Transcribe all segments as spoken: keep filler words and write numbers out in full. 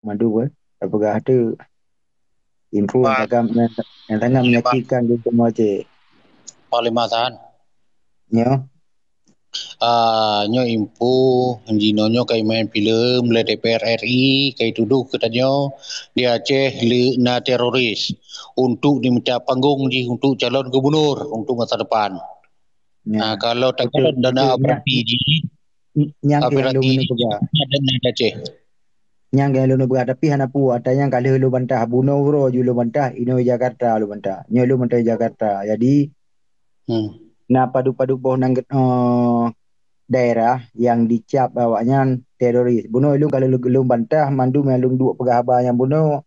Madu, eh. Peugah tu info yang Wah. sangat, yang, yang sangat Panglima. menyakitkan di semua Aceh. Panglima Tan. Nyo. Ah, nyo info, jinoe nyoe kai main filem lé D P R R I, kai tuduh keu tanyoe di Aceh le na teroris untuk diminta panggung jih untuk calon gubernur untuk masa depan. Ya. Ah, kalau Betul. takalon dana Betul. operasi Nya- jih, Nyang keu nyang operasi lôn peugah. ada na di Aceh. Nyang keu lôn peugah, tapi hana peue, ata nyang ka lheueh lôn bantah, bunoe uroe ju lôn bantah, inoe Jakarta lôn bantah. Nyoe lôn bantah Jakarta. Jadi, Hmm. na padub-padub boh nang, eh, daerah yang dicap awaknyan teroris. Bunoe lôn ka lôn, lôn bantah mandum nyang lôn duek peugah haba nyang bunoe.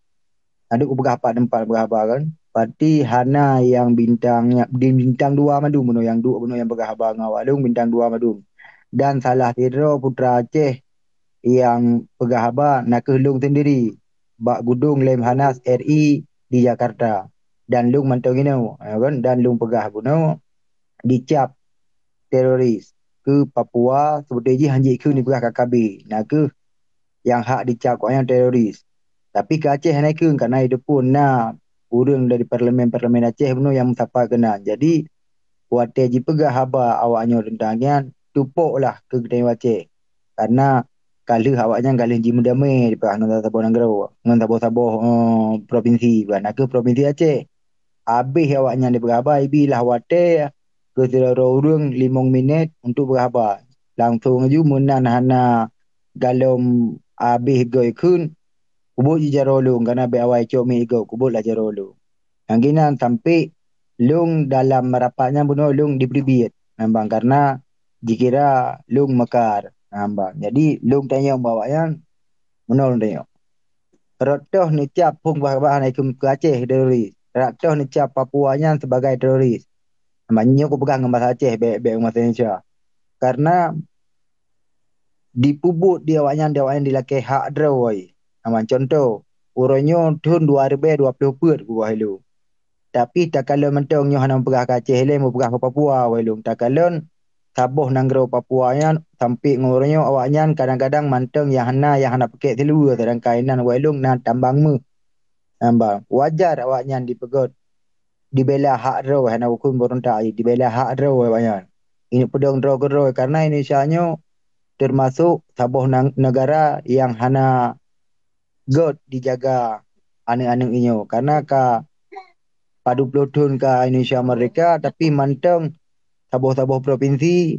Aduh, kupeugah pat teumpat peugah haba kan. Berarti hana yang bintang, di bintang dua mandum bunoe nyang duek bunoe nyang peugah haba ngon awak lôn bintang dua mandum. Dan salah sidroe putra Aceh yang peugah haba na kheueh lôn sendiri bak Gudong Lemhanas R I di Jakarta. Dan lôn mantong inoe, ya kan? Dan lôn peugah bunoe dicap teroris keu Papua, sebeutôi jih hanjeuet kheun dipeugah K K B, na kheueh nyang hak dicap awaknyan teroris. Tapi keu Aceh hana kheun, karena itu pun na ureuëng dari parlemen-parlemen Aceh bunoe nyang meusapat keunan. Jadi, watée jipeugah haba awaknyoe teuntang nyan, tupoklah keu geutanyoe Aceh. Karena ka lheueh awaknyan ka lheueh jimeudamé dipeugah ngon saboh nanggroe, ngon saboh-saboh, eh, provinsi, bukan na kheueh provinsi Aceh. Habéh awaknyan dipeugah haba, ibi lah watée keu sidroe ureuëng limong minét untuk peugah haba. Langsong laju meunan hana galom habéh goe kheun, kubot jih jaroe lôn, karena bék awai cok miet igob, kubot lah jaroe lôn. Nyang ginan sampai lôn dalam rapat nyan bunoe lôn dipeuteubiet, nambang karena jikira lôn meukar, nambang. Jadi lôn tanyong bak awaknyan, bunoe lôn tanyong. Rot toh neucap phon bah-, bah hana keu Aceh teroris. Rot toh neucap Papua nyan sebagai teroris. Nambang nyoe kupeugah ngon bahasa Aceh, bék, bék ngon bahasa Indonesia. Karena dipeubuet di awaknyan, di awaknyan dilakée hak droe. Nambang contoh, uroe nyoe thon dua ribée dua ploh peuet kupeugah ilôn. Tapi takalon mantong nyoe hana meupeugah keu Aceh ilée, meupeugah keu Papua wai lôn. Takalon saboh nanggroe Papua nyan sampai ngon uroe nyoe awaknyan kadang-kadang mantong nyang hana, nyang hana pakék siluweue, sedangkan inan wai lôn na tambang méuh. Nambang, wajar awaknyan dipeugét, dibela hak droe, hana ukeue beurontak, dibela hak droe awaknyan. Ini peudong droe keudroe, karena Indonesia nyoe teumasok saboh nang-, negara nyang hana gét dijaga aneuëk-aneuëk inyoe, karena ka padub ploh thon ka Indonesia merdeka, tapi mantong saboh-saboh provinsi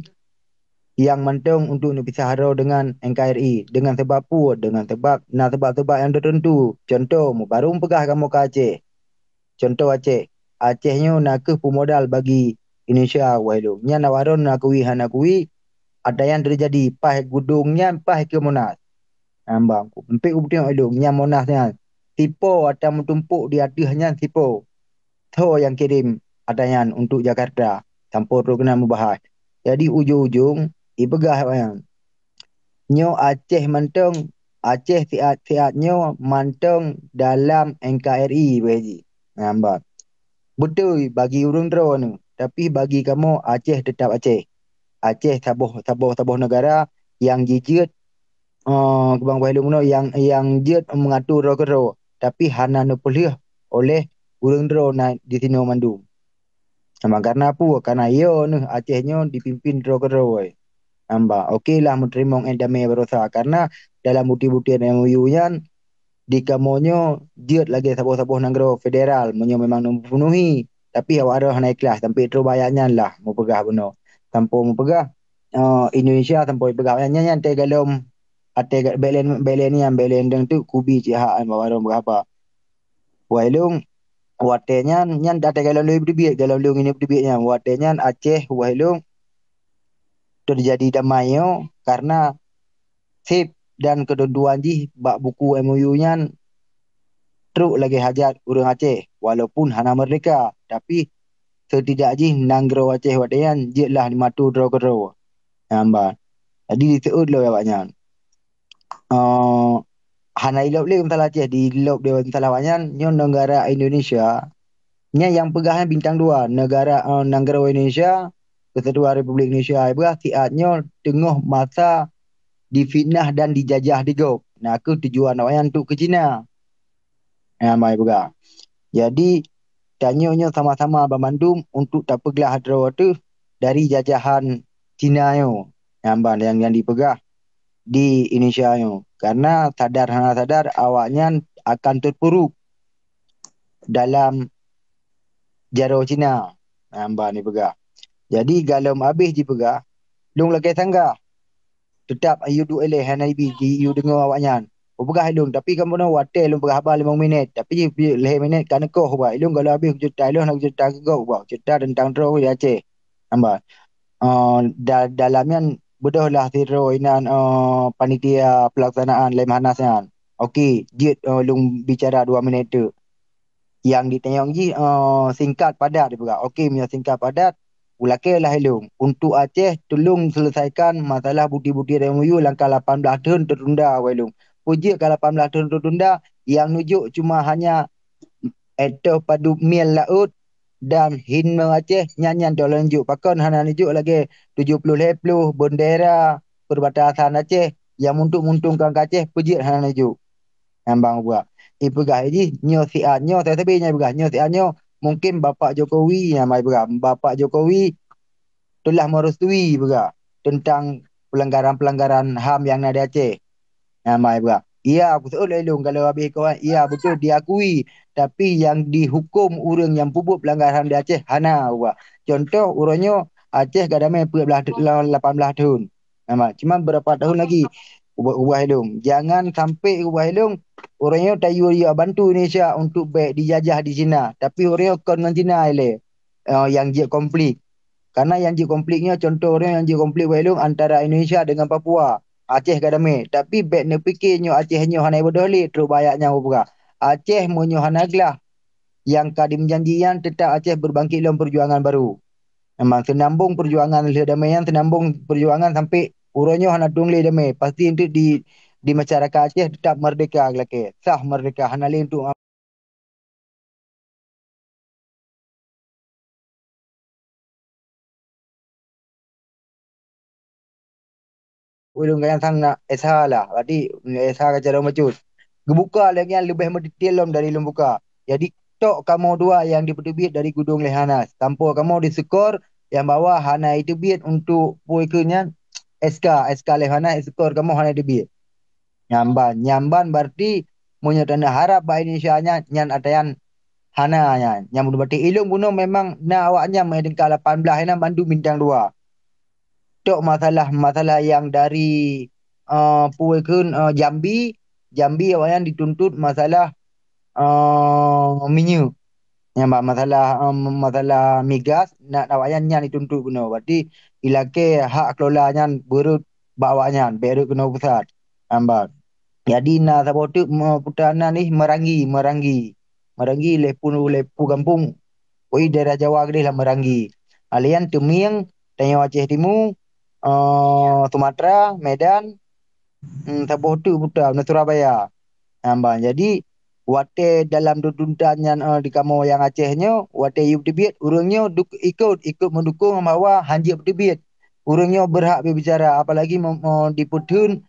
nyang mantong untuk neupisah droe dengan N K R I. Dengan sebab peue? Dengan sebab na sebab-sebab nyang teuteuntu. Contoh, meubaru meupeugah kamoe ka Aceh. Contoh Aceh. Aceh nyoe na kheueh peumodal bagi Indonesia, wai lôn. Nyan awak droe na kui hana kui, ata nyan teujadi, paih Gudong nyan, paih keu Monas. Nambang, ku-, empik kupeuteunyok ilôn, nyan Monas nyan. Sipo ata meutumpok di ateueh nyan sipo. Tho nyang kirém ata nyan untuk Jakarta, sampoe trok keunan meubahas. Jadi, ujong-ujong, ipeugah awaknyan, nyoe Aceh mantong, Aceh siat-siat nyoe mantong dalam N K R I, weh ji. Nambang. Beutôi bagi ureuëng droeneuh, tapi bagi kamoe Aceh teutap Aceh. Aceh saboh, saboh, saboh negara nyang jijeuet, eh, keubang bah ilôn bunoe nyang, nyang jeuet meungatur droe keudroe, tapi hana neupeulheueh oleh ureuëng droe na disinoe mandum. Nambang karena peue? Karena yo neuh Aceh nyoe dipimpin droe keudroe. Nambang, oke lah meuteurimong ék damé barosa, karena dalam bukti-bukti M O U nyan di kamoe nyoe jeuet lagée saboh-saboh nanggroe federal meunyoe memang neumeupenuhi, tapi awak droe hana ikhlas sampai trok bak ayat nyan lah meupeugah bunoe. Sampoe meupeugah, eh, Indonesia sampoe peugah ayat nyan, nyan teugalom até ga-, belen, belen nyan, belen deng tu kubi cit hak awak droe peugah haba. Wai lôn, watée nyan, nyan até galom lôn peuteubiet, galom lôn ini peuteubiet nyan. Watée nyan Aceh, wai lôn, teujadi damai nyoe karena sép dan keuteuntuan jih bak buku M O U nyan trok lagée hajat ureuëng Aceh, walaupun hana merdeka, tapi setidak jih nanggroe Aceh watée nyan jeuet lah dimatu droe keudroe. Nyan ban. Jadi diseuôt lom awaknyan. Eh, hana ilop lé masalah Aceh, dilop lé masalah awaknyan, nyoe negara Indonesia. Nyan nyang peugah nyan bintang dua, negara, eh, nanggroe Indonesia, Kesatuan Republik Indonesia, peugah siat nyoe teungoh masa difitnah dan dijajah di gob. na kheueh tujuan awaknyan untuk keu Cina. Nyan ban ipeugah. Jadi, tanyoe nyoe sama-sama banmandum untuk tapeuglah droe teuh dari jajahan Cina nyoe. Nyan ban nyang, nyang dipeugah di Indonesia nyoe. Karena sadar hana sadar, awaknyan akan terpuruk dalam jaroe Cina. Nyan ban ipeugah. Jadi, galom abéh jipeugah, lôn lakée sanggah. Teutap yue duek ilée hana ibi, di yue deungoe awaknyan. Kupeugah ilôn, tapi kamoe watée lôn peugah haba limong minét, tapi jih lhée minét ka neukoh ubat. Ilôn galom abéh kuceurita, ilôn hana kuceurita keu gob ubat, kuceurita teuntang droe di Aceh. Nyan ban. Eh, da-, dalam nyan beudôh lah sidroe inan, eh, panitia pelaksanaan Lemhanas nyan. Oke, jeuet, eh, lôn bicara dua minét teuk. Nyang ditanyong jih, eh, singkat padat dipeugah. Oke, meunyoe singkat padat, ulakée lah ilôn. Untuk Aceh, tulông seuleusaikan masalah bukti-bukti M O U langkah lapan blaih thon teutunda wai lôn. Peue jeuet ka lapan blaih thon teutunda, nyang neujok cuma hanya étoh padub miel laôt dan himne Aceh nyan, nyan toh lôn jok. Pakon hana neujok lagée tujoh ploh lhée ploh, bendera perbatasan Aceh nyang untuk menguntungkan keu Aceh, peue jeuet hana neujok. Nyan ban ipeugah. Ipeugah jih nyoe siat nyoe, sabe-sabe nyan ipeugah nyoe siat nyoe. Mungkin Bapak Jokowi, nyan ban ipeugah, Bapak Jokowi telah merestui ipeugah tentang pelanggaran-pelanggaran HAM nyang na di Aceh. Nyan ban ipeugah. Iya, kuseuôt lé lôn kalau abéh kawan, iya beutôi diakui, tapi nyang dihuköm ureuëng nyang peubuet pelanggaran HAM di Aceh hana ipeugah. Contoh uroe nyoe Aceh ka damé peuet blaih, lapan blaih thon. Nyan ban, cuma beurapa tahun lagi, ubah, ubah ilôn. Jangan sampai ubah ilôn, uroe nyoe tayue-yue bantu Indonesia untuk bék dijajah di Cina. Tapi uroe nyoe kon ngon Cina ilée, eh, nyang jeuet konflik. Karena nyang jeuet konflik nyoe, contoh uroe nyoe nyang jeuet konflik ubah ilôn antara Indonesia dengan Papua. Aceh ka damé. Tapi bék neupike nyoe Aceh nyoe hana ibodoh lé trok bak ayat nyang kupeugah. Aceh meunyoe hana glah nyang ka dimeujanji nyan, teutap Aceh beubangkét lom peujuangan barô. Memang seunambong peujuangan lheueh damé nyan, seunambong peujuangan sampai uroe nyoe hana tueng lé damé. Pasti enteuk di, di masyarakat Aceh teutap merdeka lakée, sah merdeka, hana lé enteuk ulôn ganyang sang na S H lah. Berarti S H ka carông bacut. Geubuka lagée nyan leubeh meudetail lom dari lôn buka. Jadi, tok kamoe dua nyang dipeuteubiet dari Gudong Lemhanas. Sampoe kamoe diseukor nyang bahwa hana iteubiet untuk peue keu nyan, S K, S K Lemhanas, seukor kamoe hana iteubiet. Nyan ban, nyan ban berarti meunyoe taneuk harab bak Indonesia nyan, nyan ata nyan hana nyan. Nyan bunoe berarti ilôn bunoe memang na awaknyan meuhadang ka lapan blaih inan bandum bintang dua. Tok masalah, masalah nyang dari, eh, peue kheun, eh, Jambi, Jambi awaknyan dituntut masalah, eh, minyeuk. Nyang ba masalah, eh, masalah migas, na awaknyan nyan dituntut bunoe. Berarti ilakée hak kelola nyan beureuet bak awaknyan, bék rhot keunoe pusat. Nyan ban. Jadi na saboh teuk me-, puta nan ih Meuranggi, Meuranggi. Meuranggi lhée puluh, lhée puluh gampông. Ui, daerah Jawa keudeh lam Meuranggi. Alian Teumieng, tanyoe Aceh Timu, eh, Sumatera, Medan, hmm, saboh teuk puta, na Surabaya. Nyan ban. Jadi, watée dalam tuntutan nyan, eh, di kamoe nyang Aceh nyoe, watée yue teubiet, ureuëng nyoe duk-, ikot, ikot meudukong bahwa hanjeuet teubiet. Ureuëng nyoe beurhak beubicara, apalagi me-, me-, dipeutheun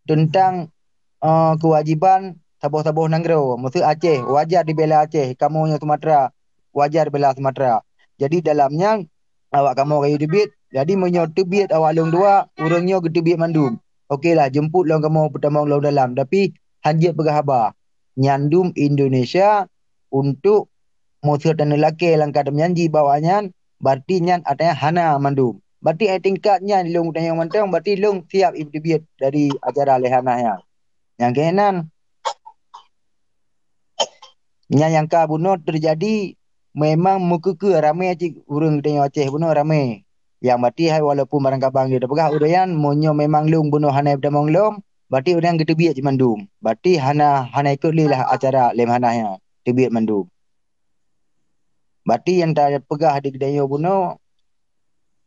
teuntang, eh, keuwajiban saboh-saboh nanggroe. Meuseu Aceh, wajar dibela Aceh, kamoe nyoe Sumatera, wajar bela Sumatera. Jadi dalam nyan, awak kamoe ka yue teubiet. Jadi meunyoe teubiet awak lôn dua, ureuëng nyoe geuteubiet mandum. Oke lah, jeumpot lom kamoe peutamong lom dalam, tapi hanjeuet peugah haba. Nyan dum Indonesia untuk meuseu taneuk lakée lam keuadaan janji bak awaknyan, berarti nyan ata nyan hana mandum. Berarti ai tingkat nyan lôn tanyong mantong, berarti lôn siab iteubiet dari acara Lemhanas nyan. Nyang keunan, nyan nyang ka bunoe teujadi, memang meukeukeu ramé cit ureuëng geutanyoe Aceh bunoe ramé. Nyang berarti hai walaupun barang kabang jeuet tapeugah ureuëng nyan, meunyoe memang lôn bunoe hana peutamong lom, berarti ureuëng nyan geuteubiet cit mandum. Berarti hana, hana ikot lé lah acara Lemhanas nyan, teubiet mandum. Berarti nyang tapeugah di geutanyoe bunoe,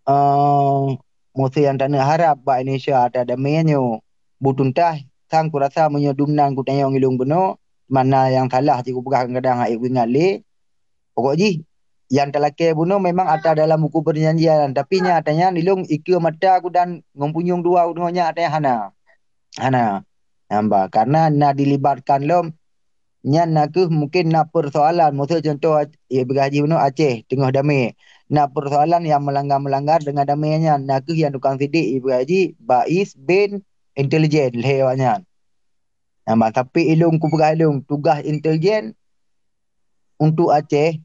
eh, meuseu nyang taneuk harab bak Indonesia ata damé nyoe beutuntas, sang kurasa meunyoe dum nan kutanyong ilôn bunoe, mana nyang salah cit kupeugah kadang-kadang hana kuingat lé. Pokok jih, nyang talakée bunoe memang ata dalam buku perjanjian, tapi nyan ata nyan ilôn ikeue mata ku dan ngon punyueng dua ku deungoe nyan ata nyan hana. Hana. Nyan bah, karena na dilibatkan lom, nyan na kheueh mungkin na persoalan. Miseu contoh, ié peugah jih bunoe Aceh teungoh damé. Na persoalan nyang meulanggar-meulanggar deungon damé nyan, na kheueh nyang tukang sidik ié peugah jih Bais bin Intelligence lé awaknyan. Nyan bah, tapi ilôn kupeugah ilôn, tugaih intelijen untuk Aceh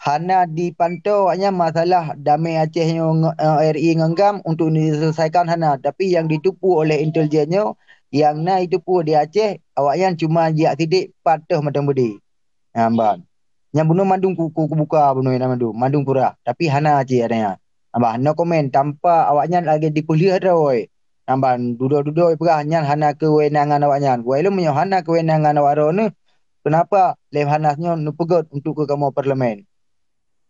hana dipantau awaknyan masalah damé Aceh nyoe nge-, eh, R I ngon GAM untuk diselesaikan hana, tapi nyang diteupue oleh intelijen nyoe, nyang na jiteupue di Aceh, awaknyan cuma jijak sidik pat teuh mantong beudé. Nyan bah. Nyan bunoe mandum ku, ku, kubuka bunoe nyan mandum, mandum kurah, tapi hana cit adanya. Nyan bah, no comment, tanpa awaknyan lagée dipeulheueh droe. Nyan bah, dudoe-dudoe peugah nyan hana keuwenangan awaknyan. Wai lom meunyoe hana keuwenangan awak droeneuh, keunapa Lemhanas nyoe neupeugét untuk keu kamoe parlemen?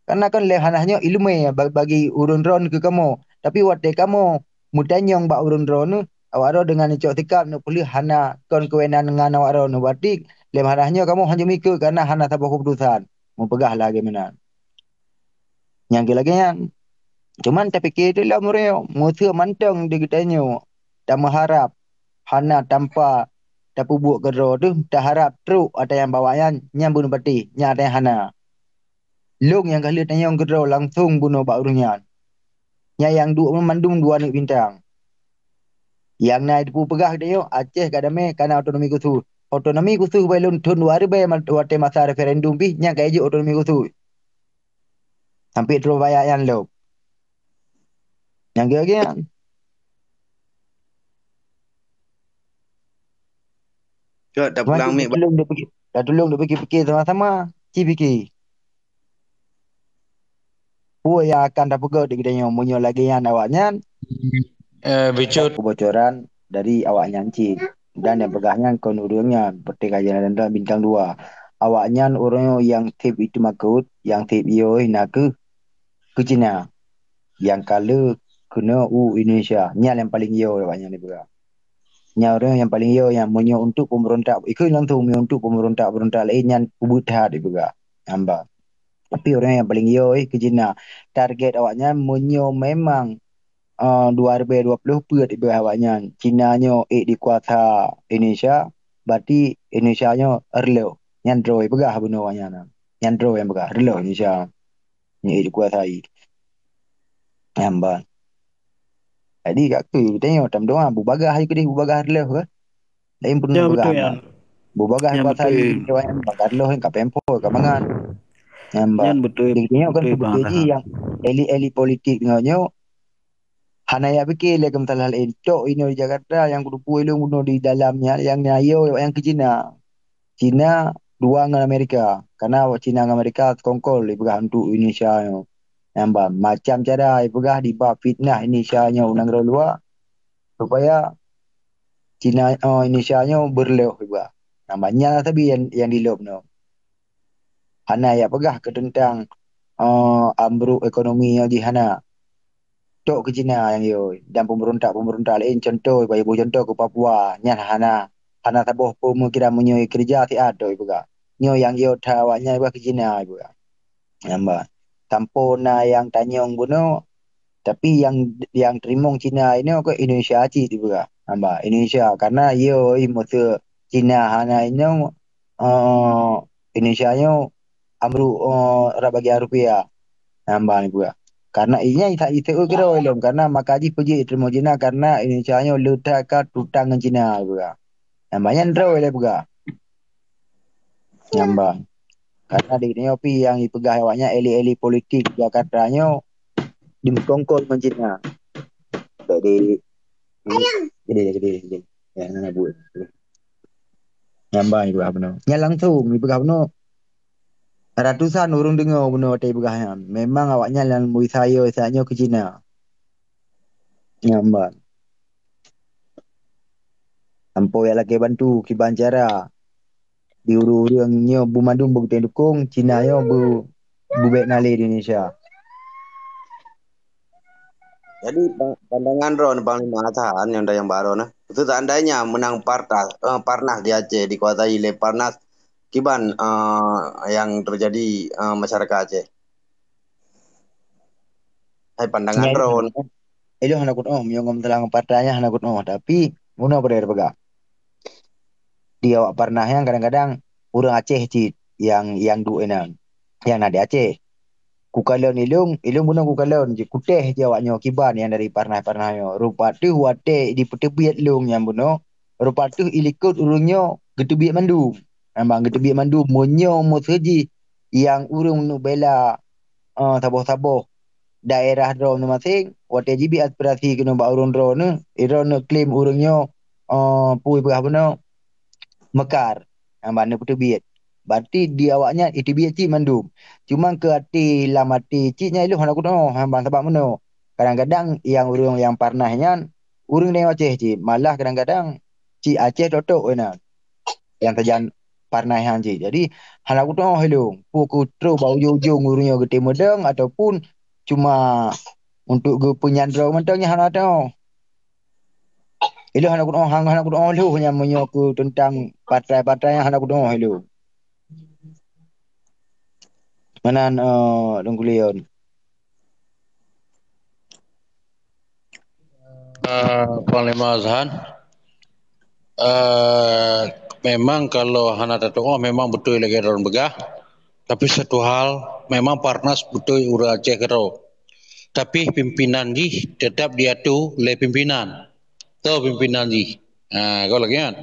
Karena kan Lemhanas nyoe iéleumé ba-, bagi ureuëng droeneuh keu kamoe. Tapi watée kamoe meutanyong bak ureuëng droeneuh, awak droe deungon icok sikap neupeulheueh hana kon keuwenangan awak droeneuh. Berarti Lemhanas nyoe kamoe hanjeuet meuikot karena hana saboh keuputusan. Meupeugah lagée meunan. Nyang keu lagée nyan. Cuman tapike teuh lom uroe nyoe, miseu mantong di geutanyoe tameuharab hana tanpa tapeubuet keudroe teuh, taharab trok ata nyang bak awaknyan, nyan bunoe patéh, nyan ata nyang hana. Lôn nyang ka lheueh tanyong keudroe langsong bunoe bak ureuëng nyan. Nyan nyang duek mandum dua aneuk bintang. Nyang na jiteupeu peugah geutanyoe Aceh ka damé, ka na otonomi khusus. Otonomi khusus bak lôn thon dua ribèe ma-, watée masa referendum pih nyan ka jijok otonomi khusus. Sampai teurubaya nyan lom. Nyang geu-geu nyan. Cok, dah pulang mik. Tulông duk pikir, dah tulông duk pikir-pikir sama-sama. Ci pikir. Peue nyang akan tapeugét di geutanyoe meunyoe lagée nyan awaknyan? Eh, Bicut. Kebocoran dari awaknyan cit. Dan nyang peugah nyan kon ureuëng nyan, peureuté kajian dan bintang dua. Awaknyan ureuëng nyang seb itu makot, nyang seb yoh na kheueh keu Cina. Nyang ka lheueh keunoe u Indonesia. Nyan nyang paleng yo awaknyan ipeugah. Nyan ureuëng nyang paleng yo nyan meunyoe untuk pemberontak, ikheun langsung meunyoe untuk pemberontak-pemberontak laén nyan ubit that ipeugah. Nyan bah. Tapi ureuëng nyang paleng yo eh keu Cina. Target awaknyan meunyoe memang, eh, dua ribèe dua puluh peuet ipeugah awaknyan, Cina nyoe ék dikuasa Indonesia, berarti Indonesia nyoe reuloh. Nyan droe ipeugah bunoe awaknyan. Nyan droe nyang peugah, reuloh Indonesia nyoe ék dikuasai. Nyan bah. Jadi, ka keu geutanyoe tameudoá, bubagaih aja keudeh, bubagaih reuloh keuh. Laén pun bubagaih nyan. Bubagaih kuasai, bubagaih reuloh ka pempho, ka mangan. Nyan bah. Nyan beutôi, jadi, geutanyoe kan beutôi, beutôi jih nyang elit-elit politik nyoe, hana jak pike lé keu masalah laén. Cok inoe di Jakarta nyang kuteupeu ilôn bunoe di dalam nyan, nyang na yo nyang keu Cina. Cina dua ngon Amerika. Karena Cina ngon Amerika sekongkol ipeugah untuk Indonesia nyoe. Nyan bah, macam cara ipeugah diba fitnah Indonesia nyoe u nanggroe luwa, supaya Cina, oh, Indonesia nyoe beureuloh ipeugah. Nyan bah, nyan sabe nyang, nyang dilop nyoe. Hana jak peugah keu teuntang, eh, ambruk ekonomi nyoe jih hana. Tok keu Cina nyang yo, dan pemberontak-pemberontak laén, contoh, bak iboh contoh keu Papua, nyan hana, hana saboh peumikiran meunyoe keureuja siat tok ipeugah. Nyoe nyang yo that awaknyan ipeugah keu Cina ipeugah. Nyan bah. Sampoe na nyang tanyong bunoe, tapi nyang, nyang teurimong Cina inoe keu Indonesia cit ipeugah. Nyan bah, Indonesia, karena yo, ih, miseu Cina hana inoe, eh, Indonesia nyoe ambruk, eh, rab bagian rupiah. Nyan bah ipeugah. Karena inya isa iseu keudroe lom, karena maka jih peujeuet teurimong Cina, karena Indonesia nyoe le that ka tutang ngon Cina ipeugah. Nyan bah nyan droe lé peugah. Nyan bah. Karena di nyoe pi nyang ipeugah awaknyan elit-elit politik Jakarta nyoe dimeukongkol ngon Cina. Jadi, jadi, jadi, jadi. Ya, na buet. Nyan bah ipeugah bunoe. Nyan langsung ipeugah bunoe. Ratusan ureuëng deungoe bunoe watée ipeugah nyan. Memang awaknyan lam meuisa yo, isa nyoe keu Cina. Nyan bah. Sampoe jak lakée bantu kiban cara di ureuëng-ureuëng nyoe bumandum beugeutem dukong, Cina nyoe bu-, bubek na lé di Indonesia. Jadi, pa-, pandangan droeneuh Panglima Atahan nyang dayang baroe nah, itu seandainya menang Partas, eh, Parnas di Aceh dikuasai lé Parnas, kiban, eh, yang terjadi, eh, masyarakat Aceh? Hai pandangan droeneuh. Ilôn hana kunoh, meunyoe ngon teulang partai nyan hana kunoh, tapi bunoe peue tapeugah. di awak Parnas nyan kadang-kadang ureuëng Aceh cit nyang nyang duek inan, nyang na di Aceh. Kukalon ilung, ilung bunoe kukalon, kutéh ji awak nyoe kiban nyang dari Parnas-Parnas nyoe. Rupa teuh watée dipeuteubiet lông nyang bunoe, rupa teuh ilikot ureuëng nyoe geuteubiet mandum. Memang geuteubiet mandum, meunyoe meuseujih nyang ureuëng neubela, eh, saboh-saboh daerah droe masing-masing, watée jibi aspirasi keunoe bak ureuëng droe neuh, droe neuh klaim ureuëng nyoe, eh, peue peugah bunoe, meukar, hamba neupeuteubiet. Berarti di awaknyan iteubiet cit mandum. Cuma keu até lam até cit nyan ilong hana kudoh, hamba sabab meunoe. Kadang-kadang nyang ureuëng nyang Parnas nyan, ureuëng dari Aceh cit. Malah kadang-kadang cit Aceh totok inan. Nyang sajan Parnas nyan cit. Jadi, hana kudoh ilong. Peue keu trok bak ujong-ujong ureuëng nyoe geuteumudong ataupun cuma untuk geupeunyan droe mantong nyan hana teuh. Ilong hana kudoh, hana kudoh lheueh nyan meunyoe keu teuntang patai-patai nyan hana kudoh ilong. Meunan, eh, Teungku Leon. Eh, Panglima Azhan, eh, memang kalau hana tatuoh memang beutôi lagée droen peugah. Tapi satu hal, memang Parnas beutôi ureuëng Aceh keudroe. Tapi pimpinan jih tetap diatu lé pimpinan. Toh pimpinan jih. Ha, kon lagée nyan.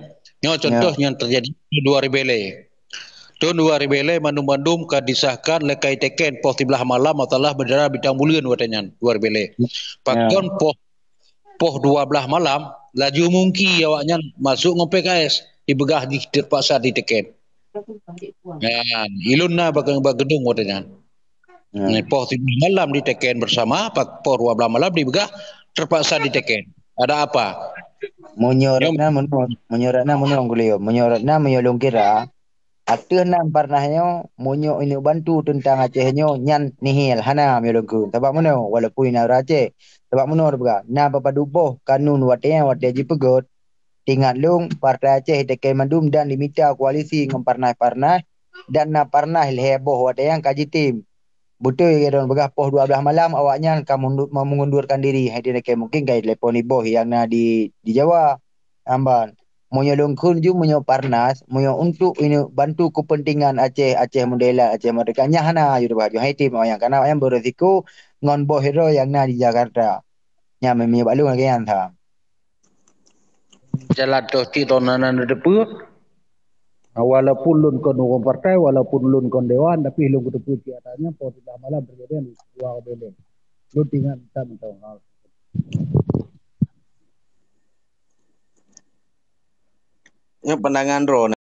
Nyoe contoh nyang terjadi dua ribée lhée. Tahun dua ribée lhée mandum-mandum ka disahkan lé ka iteken poh siblaih malam masalah bendera bintang buleuen watée nyan, dua ribée lhée. Pakon poh, poh dua blaih malam, laju mungki awaknyan masuk ngon P K S, dipeugah jih terpaksa diteken. Nyan, ilong na bak, bak geudong watée nyan. Nah, poh siblaih malam diteken bersama, pa-, poh dua blaih malam dipeugah terpaksa diteken. Ada apa? Meunyoe rot na meunoe, meunyoe rot na meunoe Teungku Leon, meunyoe rot na meunyoe lôn kira, ateueh nan Parnas nyoe, meunyoe ineuk bantu teuntang Aceh nyoe, nyan nihil, hana meunyoe lôn kheun. Sabab meunoe, walaupun inan ureuëng Aceh. Sabab meunoe teupeugah, na beupadu boh kanun watée nyan watée jipeugét, teuingat lôn, Partai Aceh iteken mandum dan dimita koalisi ngon Parnas-Parnas, dan na Parnas lhée boh watée nyan ka jitem. Beutôi lagée droen peugah poh dua blaih malam awaknyan ka mundu-, meungundurkan diri, hai di nakeuh mungkin ka jitelepon iboh nyang na di, di Jawa. Amban, meunyoe lôn kheun ju meunyoe Parnas, meunyoe untuk ineuk bantu keupeuntengan Aceh, Aceh Merdeka, Aceh Merdeka, nyan hana ju teuba ju hai tem awaknyan, karena awaknyan beurisiko ngon boh droe nyang na di Jakarta. Nyan meunyoe bak lôn lagée nyan that. Jalan toh cit droeneuh na neuteupeue. Walaupun lôn kon ureuëng partai, walaupun lôn kon dewan, tapi lôn kuteupeu cit ata nyan poh siblaih malam teujadi di luwa Bele. Lôn teuingat that mantong hal. Nyoe pandangan droe.